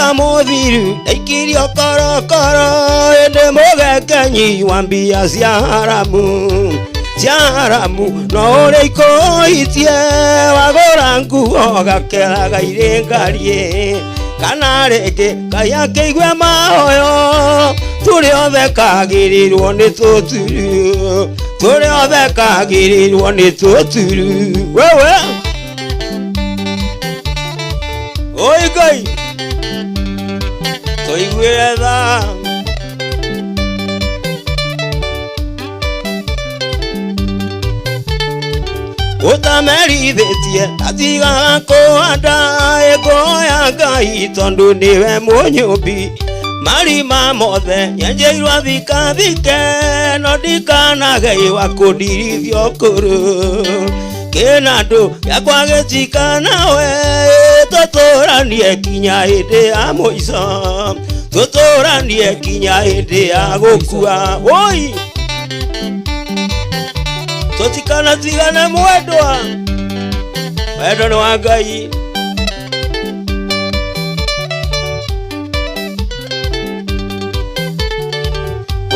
Ta mũthiru ndaikirio korokoro, ĩndĩ mũgekenyi wa mbia cia haramu, cia haramu. No ũrĩa ikũitie wagũra nguo gakeraga irĩ ngariĩ, kana rĩngĩ Ngai akĩigue mahoyo. Tũrĩ othe kagĩrĩrwo nĩ tũturu, tũrĩ othe kagĩrĩrwo nĩ tũturu. Wewe oi Ngai, tũiguĩre tha. Ũtamerithĩtie atigaga kũhanda ĩngoya Ngai, tondũ nĩwe mũnyũmbi. Marima mothe nyenjeirwo thikathike, no ndikanageiwa kũndirithio kũrũ kĩnandũ gĩakwa gĩtikanawe. Tũtũranie kinya hĩndĩ ya mũico, tũtũranie kinya hĩndĩ ya gũkua. Woi, tũtikanatigane mwendwa, wendo nĩ wa Ngai.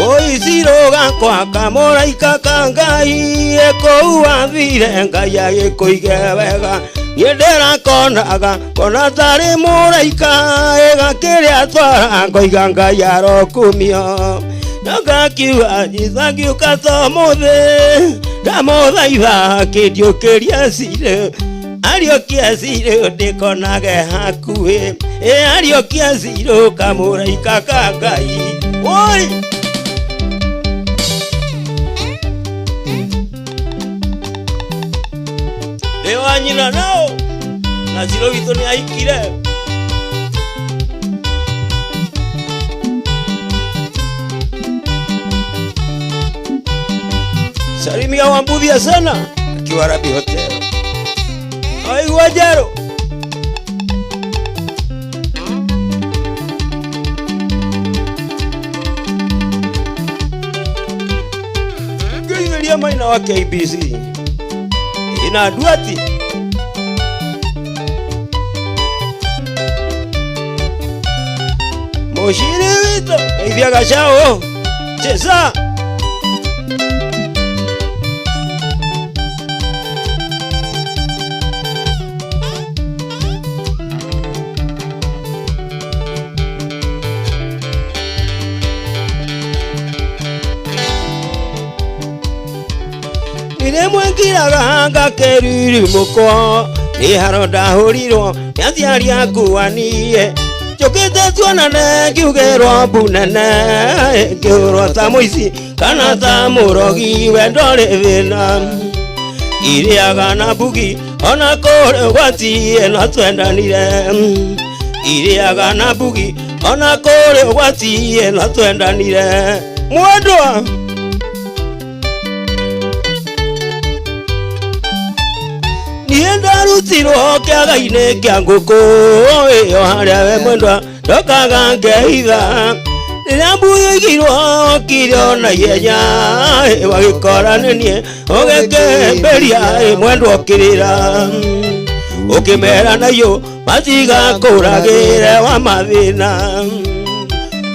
Ũicirũga kwaka mũraika ka Ngai, kũu wathire Ngai agĩkũige wega. Niĩ ndĩrakonaga kona tarĩ mũraika, ĩgakĩrĩa twara ngoiga Ngai arokumio. Ngakiuga ngiuka tomũthĩ, ndamũthaitha kĩndiũkĩria cirĩ, ariũkia cirĩ ndĩkonage hakuhĩ. Ĩ ariũkia cirũ kamũraika ka Ngai. Oi ndĩ wa nyina nao na cirũ witũ nĩ ahikire. Salimia Wambuvia sana akiwa Rabi Hotel. Aigua Jero. Ngĩithĩria maina wa KBC. Ina Duati. Mũciri witũ, geithia gacao. Cheza. Rĩmwe ngiraga ngakĩririmũkwo nĩ haro ndahũrirwo nĩ aciari akwa, niĩ njũkĩte tuonane ngiugĩrwo mbu nene, ngĩhũrwo ta mũici kana ta mũrogi. Wendo rĩ thĩna irĩaga na mbugi, ona kũrĩ ũgwati no twendanire. Irĩaga na mbugi, ona kũrĩ ũgwati no twendanire, mwendwa. Niĩ ndarutirwo kĩaga-inĩ kĩa ngũkũ ĩyo harĩa we mwendwa ndokaga ngeitha. Rĩrĩa mbuyũigirwo okire ona ihenya, wagĩkora nĩ niĩ ũgĩkĩmbĩria. Ĩ mwendwa, ũkĩrĩra ũkĩmera nayo matigakũragĩre wa mathĩna,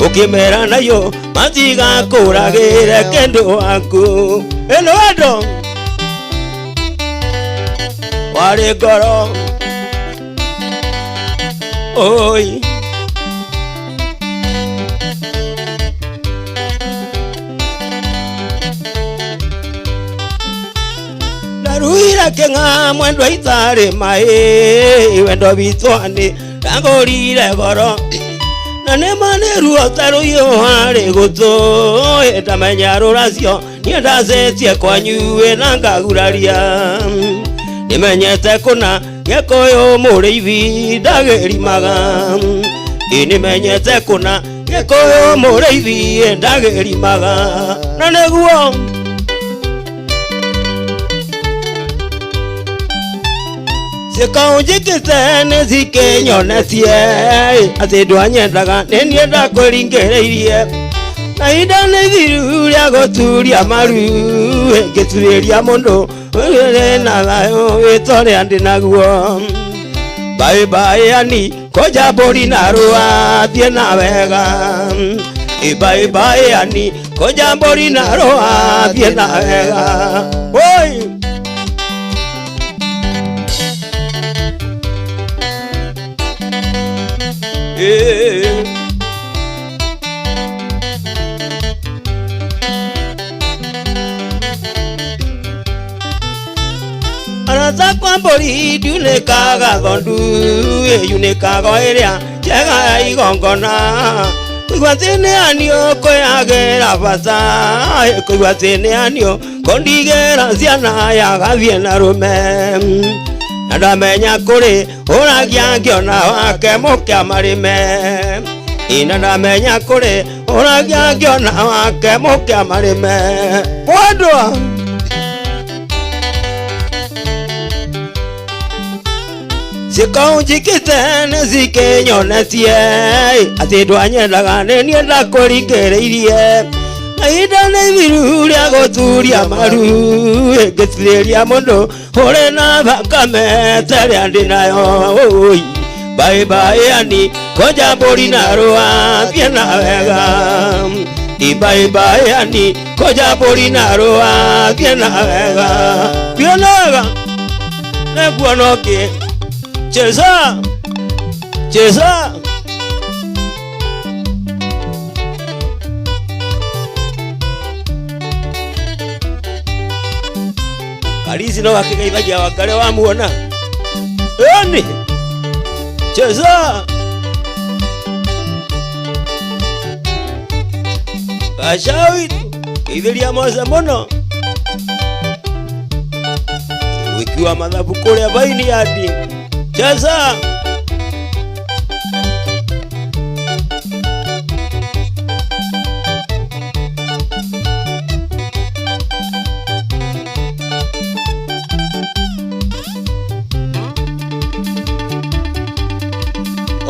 ũkĩmera nayo matigakũragĩre kĩndũ waku. Ĩno wendo warĩ ngoro oi ndaruire kĩng'a mwendwa itarĩ maĩ. Wendo witũ nĩ ndagũrire goro, na nĩ ma nĩ ruo ta rũiyũ harĩ gũtũ. Ndamenya rũracio niĩ ndacetie kwanyu na ngaguraria. Nĩmenyete kũna gĩkũyũ mũrĩithi ndagĩrimaga. Ĩ nĩmenyete kũna gĩkũyũ mũrĩithi ndagĩrimaga, na nĩguo cikaunjikite nĩ cikĩnyonetie atĩ ndwanyendaga, nĩ niĩ ndakwĩringĩrĩirie. Na ihinda nĩ ithiru rĩa gũturia maru, ngĩturĩria mũndũ ũrĩ na thayũ wĩta ũrĩa ndĩ naguo. Bye bye ani. Kũnja mbũri na rũa thiĩ na wega. Ibaibai ani kũnja mbũri na rũa thiĩ na wega. Oi! Eh. Arata kwa mbũri ndiunĩkaga thondu, ĩyunĩkaga o ĩrĩa njega ya igongona. Kũigua atĩ nĩ anio kwĩyagĩra bata, kũigua atĩ nĩ anio kũndigĩra ciana yagathiĩ na rũme. Na ndamenya kũrĩ ũragia ngĩona wake mũkĩa marĩme. Ina ndamenya kũrĩ ũragia ngĩona wake mũkĩa marĩme. Mwendwa! Cikaunjikite nĩ cikinyonetie atĩ ndwanyendaga nĩ niĩ ndakũringĩrĩirie na ihinda nĩ ithiru rĩa gũturia maru ngĩtirĩria mũndũ ũrĩ na thakame ta ĩrĩa ndĩ nayo. Oi, bye bye ani kũnja mbũri na rũa thiĩ na wega. Bye bye ani kũnja mbũri na rũa thiĩ na wega, thiĩ na wega. Nĩguona ũngĩ cheza cheza. Karisi no akĩgeithagia Wangarĩ wamuona. Ĩni cheza. Gacawi geithĩria Mose mũno. Wiki wa mathabu kũrĩa Vineyard. Cheza.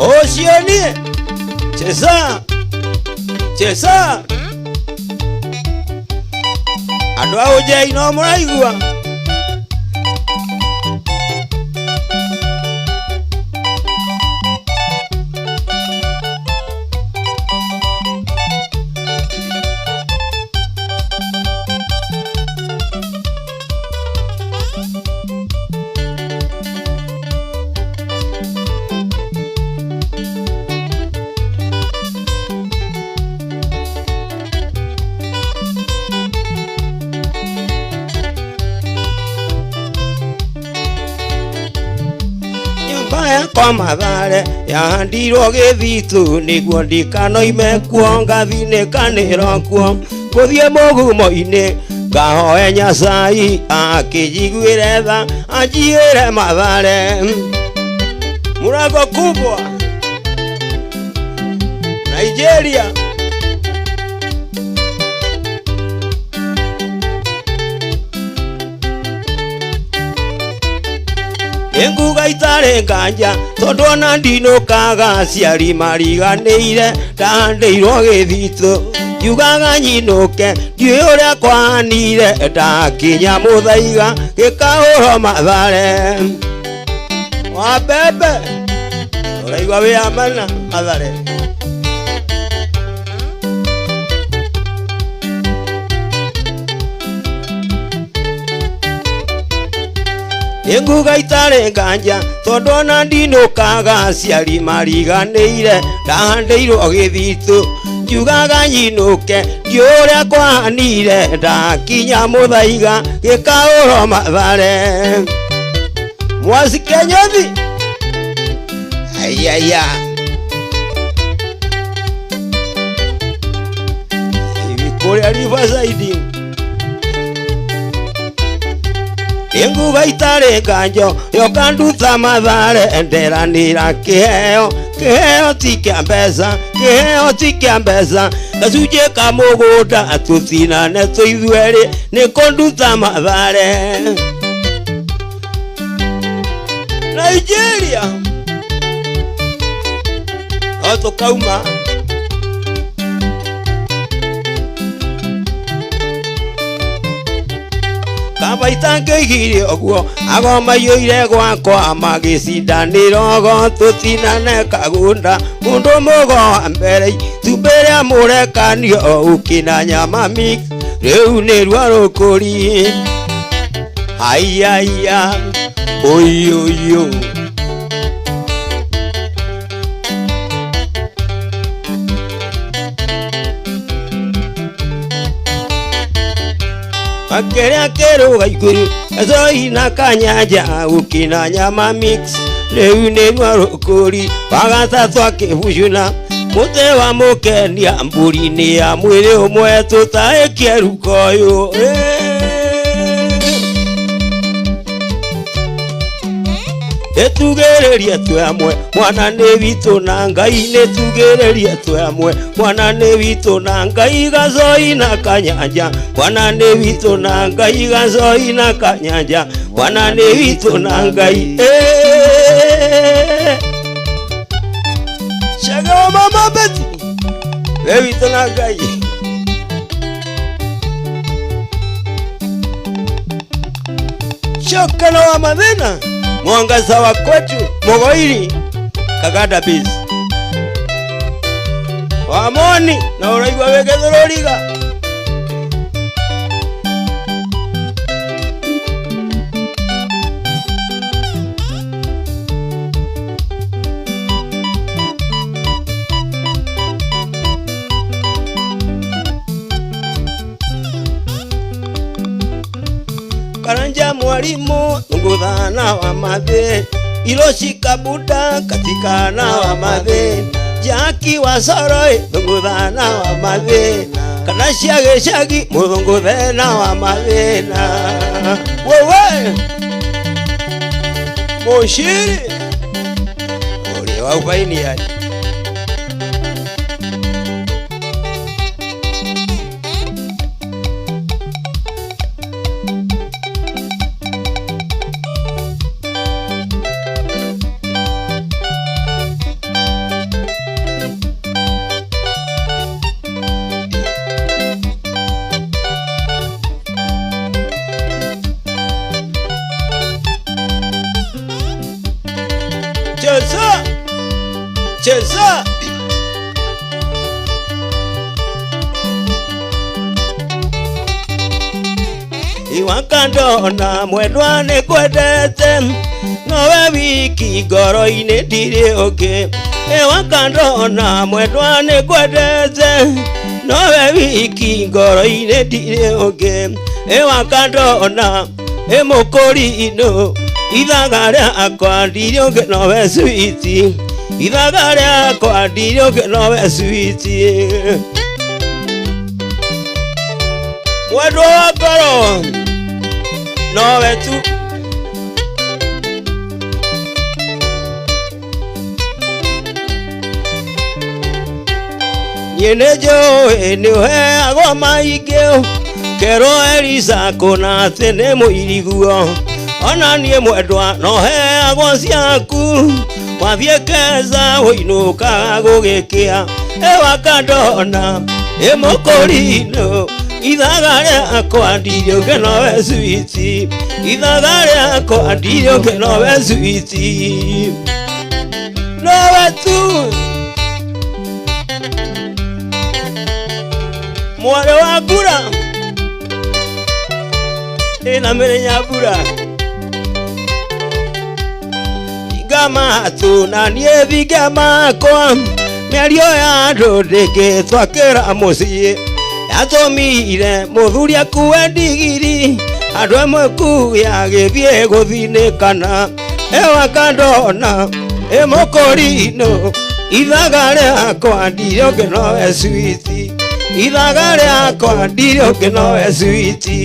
Ũcio niĩ. Cheza. Cheza. Andũ a ũnjei no mũraigua. Nyũmba yakwa Mathare yahandirwo gĩthitũ nĩguo ndikanoime kuo ngathinĩkanĩrwo kuo gũthiĩ mũgumo-inĩ ngahoe Nyasai akĩnjiguĩre tha anjigĩre Mathare. Mũrango kubwa Nigeria. Nĩnguga itarĩ nganja tondũ ona ndinũkaga aciari mariganĩire ndahandĩirwo gĩthitũ njugaga nyinũke ndiũĩ ũrĩa kwahanire ndakinya mũthaiga gĩkahũrwo Mathare. Wa mbembe ũraigua wĩ amana Mathare. Nĩnguga itarĩ nganja tondũ ona ndinũkaga aciari mariganĩire ndahandĩirwo gĩthitũ njugaga nyinũke ndiũĩ ũrĩa kwahanire ndakinya mũthaiga gĩkahũrwo Mathare. Mwasi Kenyothi ayaya kũrĩa Riverside. Nĩnguga itarĩ nganjo yoka nduta Mathare nderanĩra kĩheo kĩheo ti kĩa mbeca kĩheo ti kĩa mbeca gacunjĩ ka mũgũnda tũtinane tũithuerĩ nĩ kũnduta Mathare. Nigeria no tũkauma. Kaba itangĩigire ũguo ago maiyũire gwakwa magĩcindanĩra ogo tũtinane kagunda mũndũ mũgo wa mbere itumbĩ rĩa mũrekanio ũkĩ na nyama mix rĩu nĩ ruo rũkũri haiya oyoyo. Akĩrĩa kĩrũga igũrũ gacoi na kanyanja ũkĩ na nyama mix rĩu nĩ ruo rũkũri wagatatũ akĩbucuna mũtĩ wa mũkenia mbũri nĩ ya mwĩrĩ ũmwe tũtaĩkie rukoyũ. Nĩtugĩrĩrie twĩ amwe mwana nĩ witũ na Ngai, nĩtugĩrĩrie twĩ amwe mwana nĩ witũ na Ngai gacoi na kanyanja mwana nĩ witũ na Ngai gacoi na kanyanja mwana nĩ witũ na Ngai. Shagawa mama Betty we witũ na Ngai. Shokana wa mathĩna mwangaza wa kwetu Mũgoiri Kaganda Base wamoni na ũraigua wĩ gĩthũrũriga. Karanja mwalimu nguthana wa mathĩ Iloshi kabuda katikana wa mathĩ Jaki wa soroi nguthana wa mathĩ kana cia gĩcagi mũthũngũthena wa mathĩna wewe mũciri ũrĩa wa ubainia. Cheza cheza iwakandona mwendwa nĩ kwendete nowe wiki ngoro-inĩ ndirĩ ũngĩ iwakandona mwendwa nĩ kwendete nowe wiki ngoro-inĩ ndirĩ ũngĩ iwakandona ĩmũkũri-inũ ithaga rĩakwa ndirĩ ũngĩ nowe switi ithaga rĩakwa ndirĩ ũngĩ nowe switi mwendwa wa ngoro nowe tu. Niĩ nĩ njũĩ nĩ ũheagwo maingĩ kerwo Elisa kũna atĩ nĩ mũiriguo ona niĩ mwendwa no heagwo ciaku wathiĩ keza ũinũkaga gũgĩkĩa ĩwakandona ĩmũkũrinũ ithaga rĩakwa ndirĩ ũngĩ nowe switi ithaga rĩakwa ndirĩ ũngĩ nowe switi nowe tu mwarĩ wa mbura ĩna mĩrĩ mbura thinga matũ na niĩ thinge makwa mĩario ya andũ ndĩngĩtwakĩra mũciĩ yatũmire mũthuri akue ndigiri andũ amwe kuya gĩthiĩ gũthinĩkana ĩwakandona ĩmũkũrinũ ithaga rĩakwa ndirĩ ũngĩ nowe switi ithaga rĩakwa ndirĩ ũngĩ nowe switi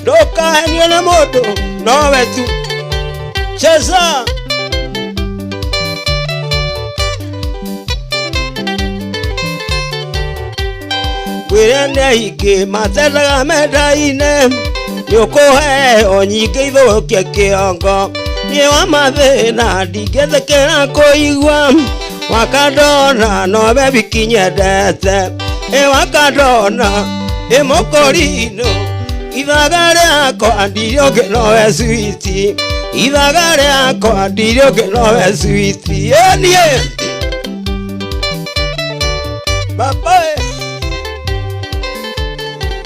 ndũkahenio nĩ mũndũ nowe tu. Cheza ngwĩre nĩ aingĩ matendaga mendaine nĩ ũkũheo nyingĩ ithũkie kĩongo niĩ wa mathĩna ndingĩthĩkĩra kũigua wakandona nowe wiki nyendete ĩ wakandona Ĩmũkũrinũ ithaga rĩakwa ndirĩ nowe switi, ithaga rĩakwa ndirĩ nowe switi. Ĩniĩ baba.